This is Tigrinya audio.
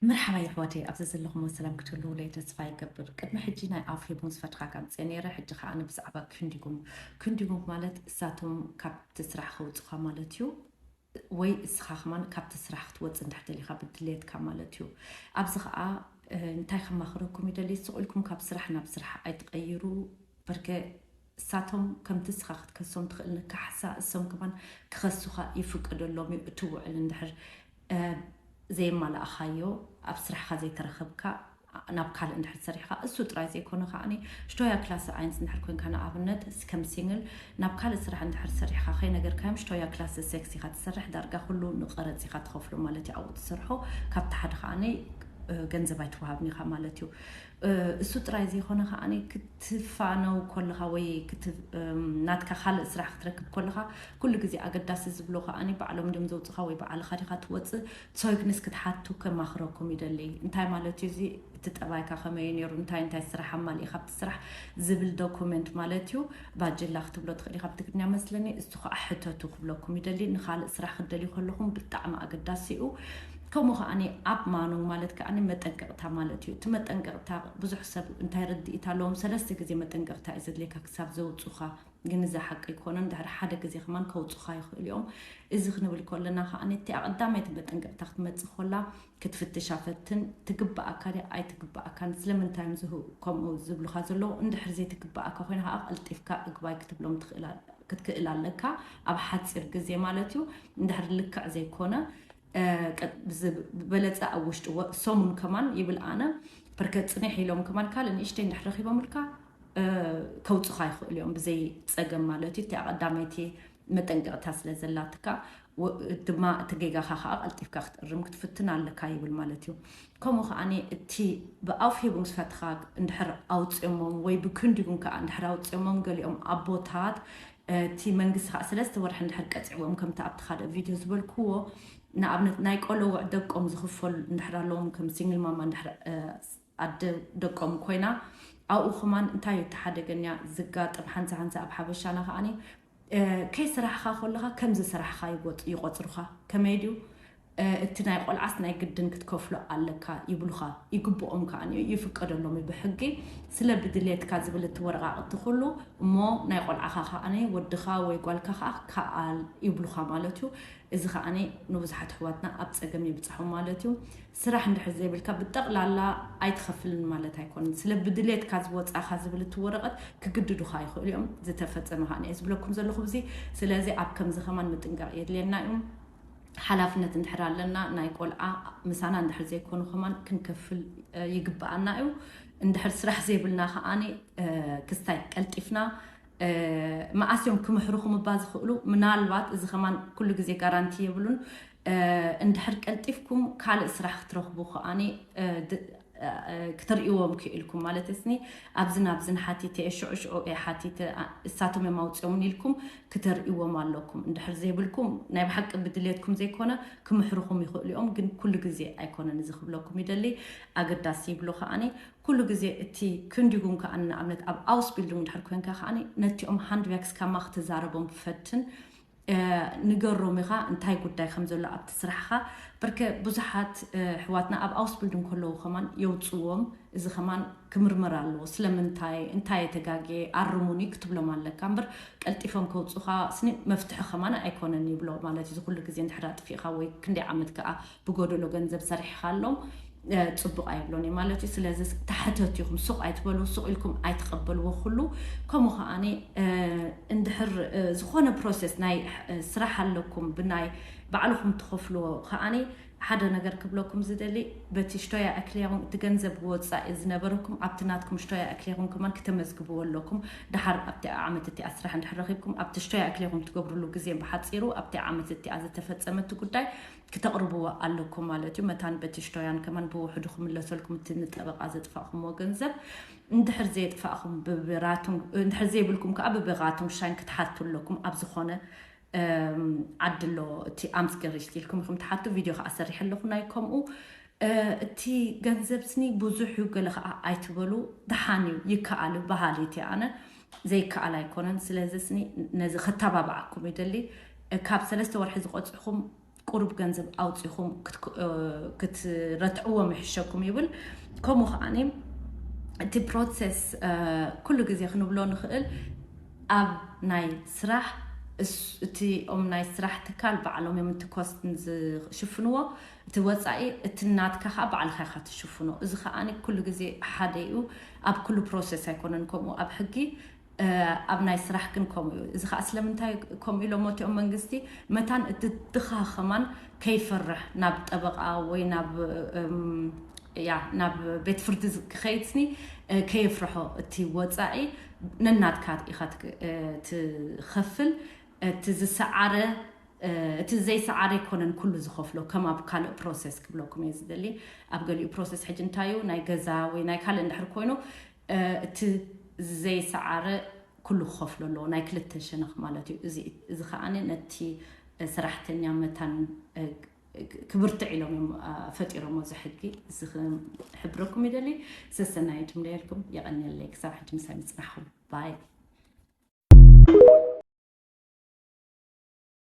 መርሓባ የሕዋተይ፣ ኣብዚ ዘለኹም ሰላም ክትህልውለይ ተስፋ ይገብር። ቅድሚ ሕጂ ናይ ኣፍ ሂቡን ዝፈትኻ ከምፅእ ነይረ። ሕጂ ከዓ ብዛዕባ ክንዲጉም፣ ክንዲጉም ማለት እሳቶም ካብቲ ስራሕ ከውፅኻ ማለት እዩ፣ ወይ እስኻ ከማን ካብቲ ስራሕ ክትወፅእ እንድሕር ደሊኻ ብድሌትካ ማለት እዩ። ኣብዚ ከዓ እንታይ ከማኽረኩም ይደሊ፣ ስቕ ኢልኩም ካብ ስራሕ ናብ ስራሕ ኣይትቐይሩ። በርከ እሳቶም ከምቲ እስኻ ክትከሶም ትኽእል ንካሕሳ እሶም ከማን ክኸሱኻ ይፍቀደሎም እዩ። እቲ ውዕል እንድሕር ዘየማላእኻዮ፣ ኣብ ስራሕኻ ዘይተረኸብካ ናብ ካልእ እንድሕር ሰሪሕካ፣ እሱ ጥራይ ዘይኮነ ከዓኒ ሽቶያ ክላስ ኣይንስ እንድሕር ኮንካ፣ ንኣብነት ከም ሲንግል ናብ ካልእ ስራሕ እንድሕር ሰሪሕካ ከይነገርካዮም ሽቶያ ክላስ ሴክስ ኢኻ ትሰርሕ፣ ዳርጋ ኩሉ ንቀረፅ ኢኻ ትኸፍሎ ማለት እዩ። ኣብኡ ትሰርሖ ካብቲ ሓደ ከዓኒ ገንዘብ ኣይትወሃብን ኢኻ ማለት እዩ። እሱ ጥራይ ዘይኮነ ከዓኒ ክትፋነው ከለኻ ወይ ናትካ ካልእ ስራሕ ክትረክብ ከለኻ ኩሉ ግዜ ኣገዳሲ ዝብሎ ከዓኒ ባዕሎም ድም ዘውፅኻ ወይ ባዕልኻ ዲኻ ትወፅእ ሶይግንስ ክትሓቱ ከማኽረኩም ይደሊ። እንታይ ማለት እዩ እዚ? እቲ ጠባይካ ከመይ ነይሩ፣ እንታይ እንታይ ስራሕ ኣማሊእካ ኣብቲ ስራሕ ዝብል ዶኩመንት ማለት እዩ። ባጅላ ክትብሎ ትኽእል ኢኻ ብትግርኛ መስለኒ። እሱ ከዓ ሕተቱ ክብለኩም ይደሊ። ንኻልእ ስራሕ ክትደልዩ ከለኹም ብጣዕሚ ኣገዳሲ እዩ። ከምኡ ከዓኒ ኣብ ማኑን ማለት ከዓኒ መጠንቀቕታ ማለት እዩ። እቲ መጠንቀቕታ ብዙሕ ሰብ እንታይ ርድኢት ኣለዎም፣ ሰለስተ ግዜ መጠንቀቕታ እዩ ዘድልየካ ክሳብ ዘውፁኻ። ግን እዚ ሓቂ ኣይኮነን። ድሕሪ ሓደ ግዜ ከማን ከውፁኻ ይኽእሉ እዮም። እዚ ክንብል ከለና ከዓኒ እቲ ኣቐዳማይቲ መጠንቀቕታ ክትመፅእ ከላ ክትፍትሻ ፈትን። ትግባኣካ ድያ ኣይትግባኣካን፣ ስለምንታይ እዮም ዝህ- ከምኡ ዝብሉኻ ዘለዉ? እንድሕር ዘይትግባኣካ ኮይና ከዓ ቀልጢፍካ እግባይ ክትብሎም ትኽእል ኣለ- ክትክእል ኣለካ። ኣብ ሓፂር ግዜ ማለት እዩ። እንድሕር ልክዕ ዘይኮነ ቀ- ብዝ- ብበለፀ ኣብ ውሽጢ ወ- ሰሙን ከማን ይብል ኣነ። ፐርከ ፅንሕ ኢሎም ከማን ካልእ ንእሽተይ እንድሕር ረኺቦምልካ ከውፅኻ ይኽእሉ እዮም ብዘይ ፀገም ማለት እዩ። እቲ ኣቐዳመይቲ መጠንቀቕታ ስለ ዘላትካ ወ- ድማ እቲ ጌጋኻ ከዓ ቀልጢፍካ ክትእርም ክትፍትን ኣለካ ይብል ማለት እዩ። ከምኡ ከዓኒ እቲ ብኣፍ ሂቡም ስፈትኻ እንድሕር ኣውፅኦሞም ወይ ብክንዲጉም ከዓ እንድሕር ኣውፅኦሞም ገሊኦም ኣቦታት እቲ መንግስቲ ከዓ ሰለስተ ወርሒ እንድሕር ቀፂዕዎም ከምቲ ኣብቲ ካልእ ቪድዮ ዝበልክዎ ንኣብነት ናይ ቆለውዕ ደቆም ዝኽፈሉ እንድሕር ኣለዎም ከም ሲንግል ማማ እንድሕር ኣደ ደቆም ኮይና ኣብኡ ከማን እንታይ እዩ ተሓደገንያ ዝጋጥም ሓንሳ ሓንሳ ኣብ ሓበሻና ከዓኒ ከይስራሕኻ ከለኻ ከምዚ ስራሕኻ ይቆፅሩኻ ከመይ ድዩ እቲ ናይ ቆልዓስ ናይ ግድን ክትከፍሎ ኣለካ ይብሉኻ ይግብኦም ከዓ ይፍቀደሎም እዩ ብሕጊ ስለ ብድሌትካ ዝብል እቲ ወረቃቅቲ ኩሉ እሞ ናይ ቆልዓኻ ከዓ ወድኻ ወይ ጓልካ ከዓ ከኣል ይብሉኻ ማለት እዩ እዚ ከዓ ንብዙሓት ኣሕዋትና ኣብ ፀገም ይብፅሖም ማለት እዩ ስራሕ እንድሕር ዘይብልካ ብጠቕላላ ኣይትኸፍልን ማለት ኣይኮንን ስለ ብድሌትካ ዝወፃኻ ዝብል እቲ ወረቀት ክግድዱኻ ይኽእሉ እዮም ዝተፈፀመ ከዓ እየ ዝብለኩም ዘለኹ ብዚ ስለዚ ኣብ ከምዚ ከማን ምጥንቃቕ የድልየና እዩ ሓላፍነት እንድሕር ኣለና ናይ ቆልዓ ምሳና እንድሕር ዘይኮኑ ከማን ክንከፍል ይግብኣና እዩ እንድሕር ስራሕ ዘይብልና ከዓኒ ክስታይ ቀልጢፍና መኣስ እዮም ክምሕሩኹም እባ ዝኽእሉ ምናልባት እዚ ከማን ኩሉ ግዜ ጋራንቲ የብሉን እንድሕር ቀልጢፍኩም ካልእ ስራሕ ክትረኽቡ ከዓኒ ክትርእይዎም ክኢልኩም ማለት እስኒ ኣብዝን ኣብዝን ሓቲተ እየ ሽዑ ሽዑ እየ ሓቲተ እሳቶም እዮም ኣውፅኦምን ኢልኩም ክተርእይዎም ኣለኩም እንድሕር ዘይብልኩም ናይ ብሓቂ ብድልየትኩም ዘይኮነ ክምሕርኹም ይኽእሉ እዮም ግን ኩሉ ግዜ ኣይኮነን እዚ ክብለኩም ይደሊ ኣገዳሲ ይብሎ ከዓኒ ኩሉ ግዜ እቲ ክንዲጉም ከዓ ንኣብነት ኣብ ኣውስቢልዱንግ እንድሕር ኮንካ ከዓ ነቲኦም ሃንድበክስ ካማ ክትዛረቦም ፈትን ንገሮም ኢኻ እንታይ ጉዳይ ከም ዘሎ ኣብቲ ስራሕኻ በርከ ብዙሓት ኣሕዋትና ኣብ ኣውስቢልዱንግ ከለዉ ከማን የውፅዎም እዚ ከማን ክምርመር ኣለዎ ስለምንታይ እንታይ የተጋግየ ኣርሙኒ ክትብሎም ኣለካ እምበር ቀልጢፎም ከውፁኻ ስኒ መፍትሒ ከማን ኣይኮነን ይብሎ ማለት እዚ ኩሉ ግዜ እንድሕር ኣጥፊእኻ ወይ ክንደይ ዓመት ከዓ ብጎደሎ ገንዘብ ሰሪሕኻሎም ፅቡቕ ኣይብሎን እዩ ማለት እዩ ስለዚ ተሓተት ኢኹም ሱቕ ኣይትበሉ ሱቕ ኢልኩም ኣይትቐበልዎ ኩሉ ከምኡ ከዓኒ እንድሕር ዝኾነ ፕሮሰስ ናይ ስራሕ ኣለኩም ብናይ ባዕልኹም ትኸፍልዎ ከዓኒ ሓደ ነገር ክብለኩም ዝደሊ በቲ ሽቶያ ኣክልያኹም እቲ ገንዘብ ወፃኢ ዝነበረኩም ኣብቲ ናትኩም ሽቶያ ኣክልያኹም ከማን ክተመዝግብዎ ኣለኩም ድሓር ኣብቲ ዓመት እቲኣ ስራሕ እንድሕር ረኺብኩም ኣብቲ ሽቶያ ኣክልያኹም ትገብርሉ ግዜ ብሓፂሩ ኣብቲ ዓመት እቲኣ ዝተፈፀመ እቲ ጉዳይ ክተቕርብዎ ኣለኩም ማለት እዩ መታን በቲ ሽቶያን ከማን ብውሕዱ ክምለሰልኩም እቲ ንጠበቃ ዘጥፋእኩምዎ ገንዘብ እንድሕር ዘየጥፋእኩም ብብራቱም እንድሕር ዘይብልኩም ከዓ ብብራቱም ሻይን ክትሓቱ ኣለኩም ኣብ ዝኾነ ዓዲ ኣሎ እቲ ኣምስገሪሽት ኢልኩም ኢኹም ትሓቱ ቪድዮ ከዓ ሰሪሐ ኣለኹ ናይ ከምኡ እቲ ገንዘብ ስኒ ብዙሕ እዩ ገለ ከዓ ኣይትበሉ ደሓን እዩ ይከኣል እዩ በሃሊ እቲ ኣነ ዘይከኣል ኣይኮነን ስለዚ ስኒ ነዚ ከተባብዓኩም ይደሊ ካብ ሰለስተ ወርሒ ዝቆፅዕኹም ቁሩብ ገንዘብ ኣውፂኹም ክትረትዕዎም ይሕሸኩም ይብል። ከምኡ ከዓኒ እቲ ፕሮሰስ ኩሉ ግዜ ክንብሎ ንኽእል ኣብ ናይ ስራሕ እቲኦም ናይ ስራሕ ትካል ባዕሎም እዮም እቲ ኮስት ዝሽፍንዎ። እቲ ወፃኢ እቲ ናትካ ከዓ ባዕልካ ኢካ ትሽፍኖ። እዚ ከዓ ኩሉ ግዜ ሓደ እዩ። ኣብ ኩሉ ፕሮሰስ ኣይኮነን ከምኡ ኣብ ሕጊ ኣብ ናይ ስራሕ ግን ከምኡ እዩ። እዚ ከዓ ስለምንታይ ከምኡ ኢሎሞ እቲኦም መንግስቲ መታን እቲ ድኻ ከማን ከይፈርሕ ናብ ጠበቃ ወይ ናብ ያ ናብ ቤት ፍርዲ ክኸይድስኒ ከየፍርሖ እቲ ወፃኢ ነናትካ ኢኻ ትኸፍል። እቲ ዝሰዓረ እቲ ዘይሰዓረ ኣይኮነን ኩሉ ዝኸፍሎ ከም ኣብ ካልእ ፕሮሰስ ክብለኩም እየ ዝደሊ። ኣብ ገሊኡ ፕሮሰስ ሕጂ እንታይ እዩ ናይ ገዛ ወይ ናይ ካልእ እንድሕር ኮይኑ እቲ ዘይሰዓረ ኩሉ ክኸፍሎ ኣለዎ ናይ ክልተ ሸነኽ ማለት እዩ። እዚ ከዓ ነቲ ሰራሕተኛ መታን ክብርትዕ ኢሎም እዮም ፈጢሮሞ እዚ ሕጊ። እዚ ክሕብረኩም ይደሊ። ሰሰናዩ ድምለየልኩም የቐንየለይ ክሳብ ሕጂ ምሳይ ምፅናሕኩም ባይ